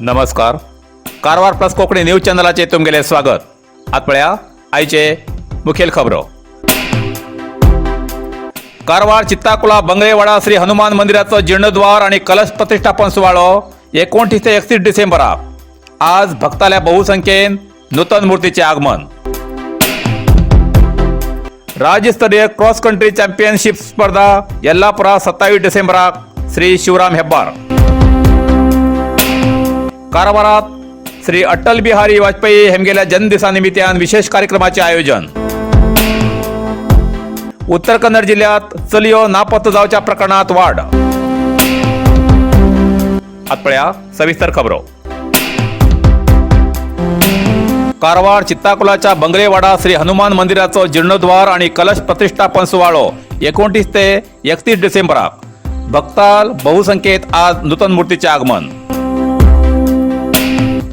नमस्कार, Karwar plus Konkani news चॅनलाचेर तुमगेलें स्वागत. आतां पळया आयचे मुखेल खबरो. कारवार चित्ताकुला बंगलेवाडा श्री हनुमान मंदिराचो जीर्णोद्वार आणि कलश प्रतिष्ठापन सुवाळो 29 ते 31 डिसेंबराक. आज भक्ताल्या बहुसंख्येन नूतन मूर्तीचे आगमन. राज्यस्तरीय क्रॉस कंट्री चॅम्पियनशिप स्पर्धा येल्लापुरा 27 डिसेंबराक. श्री शिवराम हेब्बार. कारवारात श्री अटल बिहारी वाजपेयी हेमगेल्या जन्मदिसा निमित्तान विशेष कार्यक्रमाचे आयोजन. उत्तर कन्नड जिल्ह्यात चलयो नापत्ता जावच्या प्रकरणात वाढ. आतां पळया सविस्तर खबरो. कारवार चित्ताकुलाच्या बंगलेवाडा श्री हनुमान मंदिराचो जीर्णोद्वार आणि कलश प्रतिष्ठापन सुवाळो 29 ते 31 डिसेंबराक. भक्ताल बहुसंख्येत आज नूतन मूर्तीचे आगमन.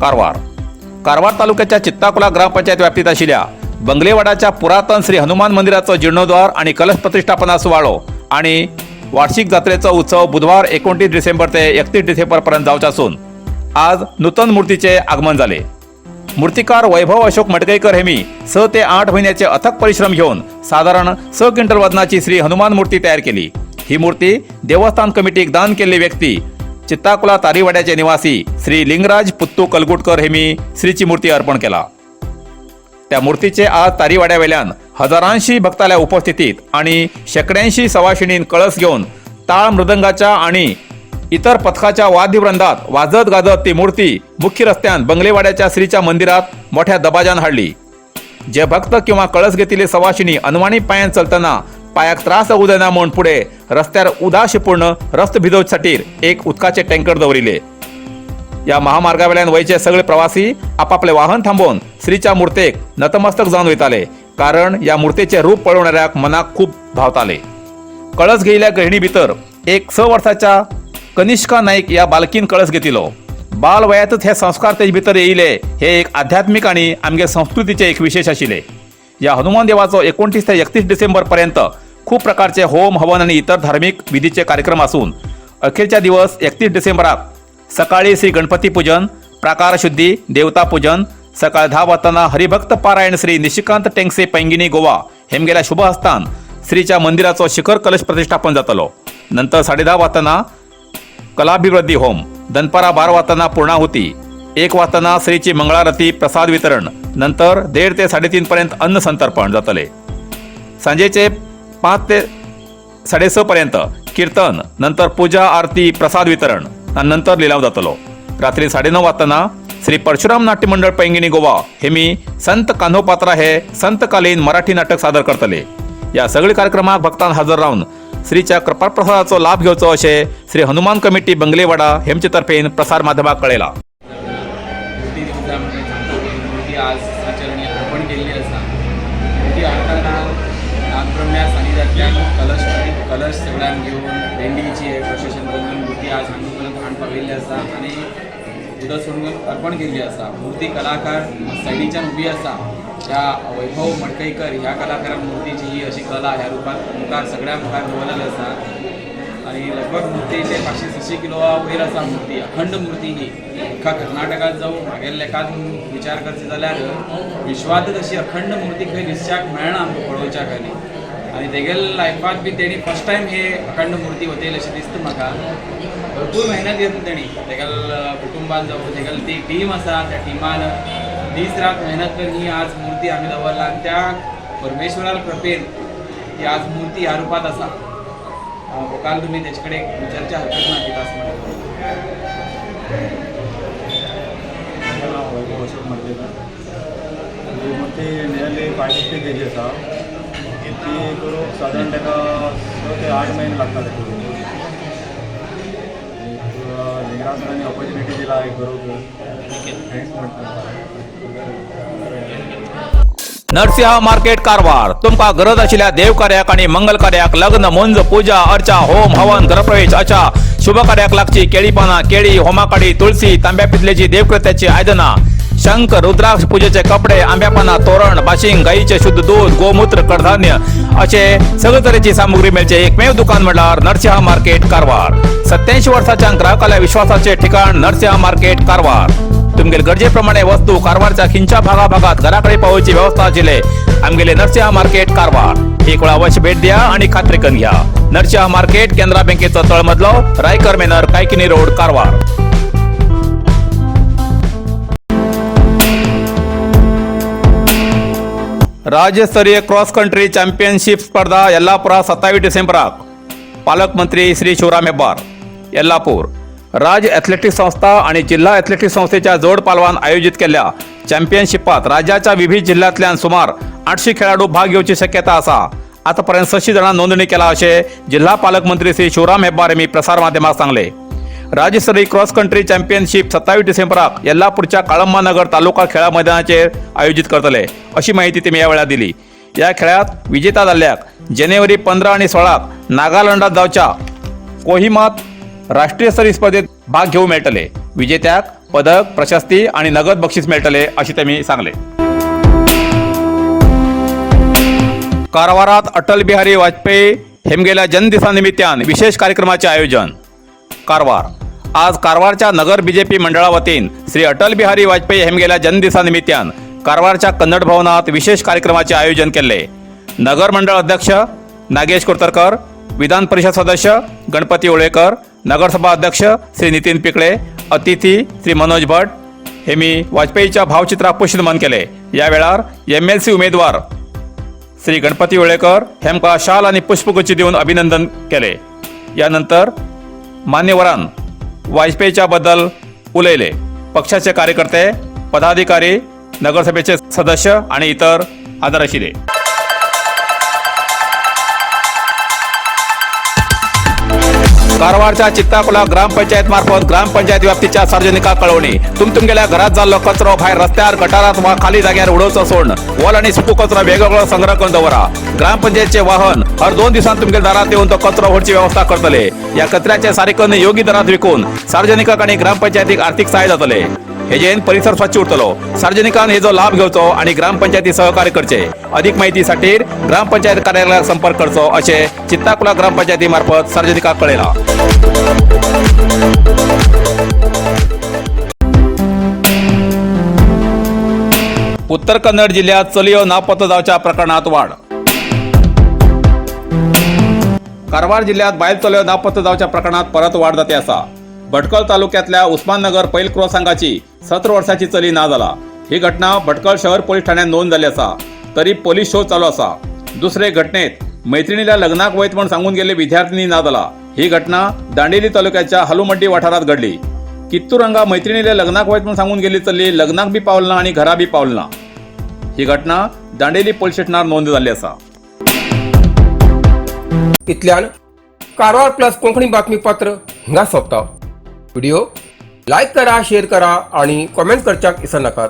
कारवार कारवार तालुक्याच्या चित्ताकुला ग्रामपंचायत व्याप्तीत आशिल्ल्या बंगलेवाडाच्या पुरातन श्री हनुमान मंदिराचो जीर्णोद्वार आणि कलश प्रतिष्ठापना सुवाळो आणि वार्षिक जात्रेचो उत्सव बुधवार 29 डिसेंबर ते 31 डिसेंबर पर्यंत जावचो आसून आज नूतन मूर्तीचे आगमन जाले. मूर्तिकार वैभव अशोक मडकईकर हेमी 6 ते 8 महिन्याचे अथक परिश्रम घेऊन साधारण 6 क्विंटल वजनाची श्री हनुमान मूर्ती तयार केली. ही मूर्ती देवस्थान कमिटीक दान केल्ली व्यक्ती चित्ताकुला तारीवाड्याचे निवासी श्री लिंगराज पुत्तू कलगुटकर हेमी श्रीची मूर्ती अर्पण केला. त्या मूर्तीचे आज तारीवाड्यावेल्यान हजारांशी भक्ताल्या उपस्थितीत आणि शेकड्यांशी सवाशिणीन कळस घेऊन ताळ मृदंगाच्या आणि इतर पथकाच्या वाद्यवृंदात वाजत गाजत ती मूर्ती मुख्य रस्त्यान बंगलेवाड्याच्या श्रीच्या मंदिरात मोठ्या दबाजान हाडली. जे भक्त किंवा कळस घेतिल्ले सवाशिणी अनवाणी पांयान चलतना पायाक त्रास जावू जायना म्हूण पुढे रस्त्यार उदा शिपूर्ण रस्तो भिजोवचे खातीर एक उदकाचे टँकर दवरिले. या महामार्गावेल्यान वयचे सगळे प्रवासी आपापले वाहन थांबोवन श्रीच्या मूर्तेक नतमस्तक जावन वयताले, कारण या मूर्तेचे रूप पळोवणाऱ्याक मनाक खूब भावताले. कळस घेयल्या गृहिणी भितर एक 6 वर्साच्या कनिष्का नाईक या बालकीन कळस घेतिलो. बाल वयातच हे संस्कार तेज भितर येयले हे एक आध्यात्मिक आणि आमगे संस्कृतीचे एक विशेष आशिल्ले. या हनुमान देवाचो 29 ते 31 डिसेंबर पर्यंत खूप प्रकारचे होम हवन आणि इतर धार्मिक विधीचे कार्यक्रम असून अखेरच्या दिवस 31 डिसेंबराक सकाळी श्री गणपती पूजन, प्राकार शुद्धी, देवता पूजन, सकाळी 10 वाजताना हरिभक्त पारायण श्री निशिकांत टेंगसे, पैंगिनी, गोवा हेमगेल्या शुभ हस्तान श्रीच्या मंदिराचो शिखर कलश प्रतिष्ठापन जातलो. नंतर 10:30 वाजताना कलाभिवृद्धी होम, दनपारा 12 वाजताना पूर्णाहुती, 1 वाजताना श्रीची मंगळारती, प्रसाद वितरण, नंतर 1:30 ते 3:30 पर्यंत अन्न संतर्पण जातले. सांजेचे 5 ते 6:30 पर्यंत कीर्तन, नंतर पूजा आरती, प्रसाद वितरण आणि नंतर लिलाव जातलो. रात्री 9:30 वाजताना श्री परशुराम नाट्य मंडळ, पैंगिणी, गोवा हे मी संत कान्होपात्रा हे संतकालीन मराठी नाटक सादर करतले. या सगळे कार्यक्रमाक भक्तान हजर रावन श्रीच्या कृपाप्रसादाचो लाभ घेवचो अशें श्री हनुमान कमिटी बंगलेवाडा हेमचे तर्फेन प्रसार माध्यमाक कळयला. मूर्ती दिवचा म्हणजे सांगता की मूर्ती आज श्रीचरणी अर्पण केल्ली आसा. मूर्ती हाडटना नागब्रह्म्या सानिध्यांतल्यान कलश कलश सगळ्यांक घेवन भेंडीची प्रोसेशन करून मूर्ती आज हांगा पर्यंत हाडून पावयल्ली आसा आनी उदक सोडून अर्पण केल्ली आसा. मूर्ती कलाकार सायडीच्यान उबी आसा. त्या वैभव मडकईकर ह्या कलाकारान मूर्तीची ही अशी कला ह्या रुपात मुखार सगळ्या मुखार दवरलेली आसा आणि लगभग मूर्तीचे 500-600 किलो वयर आसा मूर्ती. अखंड मूर्ती ही अख्खा कर्नाटकात जावं म्हागेल्या लेखान विचार करचे जाल्यार विश्वांतच अशी अखंड मूर्ती खंय दिसच्याक मेळना आमकां पळोवच्याक. आनी आनी तेगेले लायफात बी तेणी फर्स्ट टायम हे अखंड मूर्ती वतयली अशें दिसता म्हाका. भरपूर मेहनत घेतली तेणी, तेगेले कुटुंबान जावं तेगेली ती टीम आसा, त्या टिमान दीस रात मेहनत करून ही आज मूर्ती आमी दवरला आनी त्या परमेश्वराल कृपेन ही आज मूर्ती ह्या रुपात आसा. काल तुम्ही त्याचे कडेन विचारच्या हरकत ना कितें आसा म्हणून. माझं नाव वैभव अशोक मडकयकर. ही मूर्ती नियरली 550 केजी आसा. ती करूंक सादारण ताका 6 ते 8 म्हयने लागता ते करूंक. लिंगराज सरांनी ऑपॉर्च्युनिटी दिला हे करूंक, thanks म्हणटा. नरसिंहा मार्केट, कारवार. तुमकां गरज आशिल्ल्या देव कार्याक आणि मंगल कार्याक, लग्न, मुंज, पूजा अर्चा, होम हवन, गृहप्रवेश अशा शुभ कार्याक लागची केळी पानां, केळी, होमाकाडी, तुळसी, तांब्या पितलेची देवकृत्याची आयदनां. शंख, रुद्राक्ष, पूजेचे कपडे, आंब्या पाना, तोरण, बाशिंग, गाईचे शुद्ध दूध, गोमूत्र, कडधान्य असे सगळे तरेची सामुग्री मेळचे एकमेव दुकान म्हणल्यार नरसिंहा मार्केट कारवार. 87 वर्साच्या ग्राहकाला विश्वासाचे ठिकाण नरसिंहा मार्केट कारवार. तुमगेले गरजेप्रमाणे वस्तू कारवारच्या खिंच्या भागाभागात घराकडे पावोवची व्यवस्था आशिल्ले आमगेले नरसिंहा मार्केट कारवार. एक वेळा अवश्य भेट द्या आणि खात्री करून घ्या. नरसिंहा मार्केट, केनरा बँकेचो तळमजलो, रायकर मेनर, कायकिनी रोड, कारवार. राज्यस्तरीय क्रॉस कंट्री चॅम्पियनशिप स्पर्धा यल्लापुरात 27 डिसेंबराक. पालकमंत्री श्री शिवराम हेब्बार. यल्लापूर. राज्य ॲथलेटिक्स संस्था आणि जिल्हा ॲथलेटिक्स संस्थेच्या जोड पालवान आयोजित केल्ल्या चॅम्पियनशिपात राज्याच्या विविध जिल्ह्यांतल्यान सुमार 800 खेळाडू भाग घेवची शक्यता आसा. आतापर्यंत 600 जाणां नोंदणी केला अशें जिल्हा पालकमंत्री श्री शिवराम हेब्बार यांनी प्रसार माध्यमाक सांगले. राज्यस्तरीय क्रॉस कंट्री चॅम्पियनशिप 27 डिसेंबराक येल्लापूरच्या काळंबानगर तालुका खेळा मैदानाचेर आयोजित करतले अशी माहिती तेमी ह्या वेळार दिली. या खेळात विजेता जाल्ल्याक जानेवारी 15 आणि 16 नागालँडात जावच्या कोहिमात राष्ट्रीय स्तरीय स्पर्धेत भाग घेऊ मेळटले. विजेत्याक पदक, प्रशस्ती आणि नगद बक्षीस मेळटले अशें तेमी सांगले. कारवारात अटल बिहारी वाजपेयी हेमगेल्या जन्मदिसा निमित्तान विशेष कार्यक्रमाचे आयोजन. कारवार. आज कारवारच्या नगर बीजेपी मंडळा वतीन श्री अटल बिहारी वाजपेयी हेमगेल्या जन्मदिसा निमित्तान कारवारच्या कन्नड भवनात विशेष कार्यक्रमाचे आयोजन केले. नगर मंडळ अध्यक्ष नागेश कुर्तरकर, विधान परिषद सदस्य गणपती ओळेकर, नगरसभा अध्यक्ष श्री नितीन पिकळे, अतिथी श्री मनोज भट हेमी वाजपेयीच्या भावचित्राक पुष्पनमन केले. या वेळार एमएलसी उमेदवार श्री गणपती ओळेकर हेमकां शाल आणि पुष्पगुच्छ देऊन अभिनंदन केले. यानंतर मान्यवरान वाजपेयीच्या बद्दल उलयले. पक्षाचे कार्यकर्ते, पदाधिकारी, नगरसभेचे सदस्य आणि इतर हजर आशिल्ले. कारवारच्या चित्ताकुला ग्रामपंचायत मार्फत ग्रामपंचायत व्याप्तीच्या सार्वजनिका कळवणी. तुमगेल्या घरात जाल्लो कचरो भायर रस्त्यार, गटारात वा खाली जाग्यार उडोवचो सोडून ओल आणि सुको कचरो वेगवेगळो संग्रह करून दवरा. ग्रामपंचायतचे वाहन हर 2 दिवसांत तुमगेल्या दारात येऊन तो कचरो व्हरची व्यवस्था करतले. या कचऱ्याचे सारिकन योग्य दरात विकून सार्वजनिकांक आणि ग्रामपंचायतीक आर्थिक सहाय्य जातले. हेजेन परिसर स्वच्छ उरतलो. सार्वजनिकान हेजो लाभ घेवचो आणि ग्रामपंचायती सहकार्य करचे. अधिक माहितीसाठी ग्रामपंचायत कार्यालयात संपर्क करचो असे चित्ताकुला ग्रामपंचायती मार्फत सार्वजनिकाक कळयला. उत्तर कन्नड जिल्ह्यात चलयो नापत्ता जावच्या प्रकरणात वाढ. कारवार जिल्ह्यात बायल चलयो नापत्ता जावच्या प्रकरणात परत वाढ जाते आसा. भटकळ तालुक्यातल्या उस्माननगर पैल क्रॉस हांगाची 17 वर्साची चली ना जाला. ही घटना भटकळ शहर पोलीस ठाण्यात नोंद जाल्ली आसा. तरी पोलीस शोध चालू आसा. दुसरे घटनेत मैत्रिणीला लग्नाक वयत म्हण सांगून गेल्ले विद्यार्थिनी ना जाला. ही घटना दांडेली तालुक्याच्या हलुमड्डी वाठारात घडली. कित्तूर हांगा मैत्रिणीला लग्नाक वयत म्हण सांगून गेल्ली चली लग्नाक बी पावल ना आणि घरा बी पावल ना. ही घटना दांडेली पोलीस स्टेशनार नोंद जाल्ली आसा. इतल्यान कारवार प्लस कोंकणी बातमीपत्र हिंगा सोंपता. व्हिडिओ लायक करा, शेअर करा आणि कॉमेंट करच्याक विसरनाकात.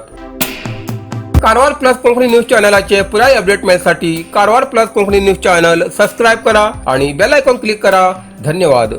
कारवार प्लस कोंकणी न्यूज चॅनलाचे पुराय update मेळसाठी Karwar plus Konkani news channel subscribe करा आणि बेल आयकॉन क्लिक करा. धन्यवाद.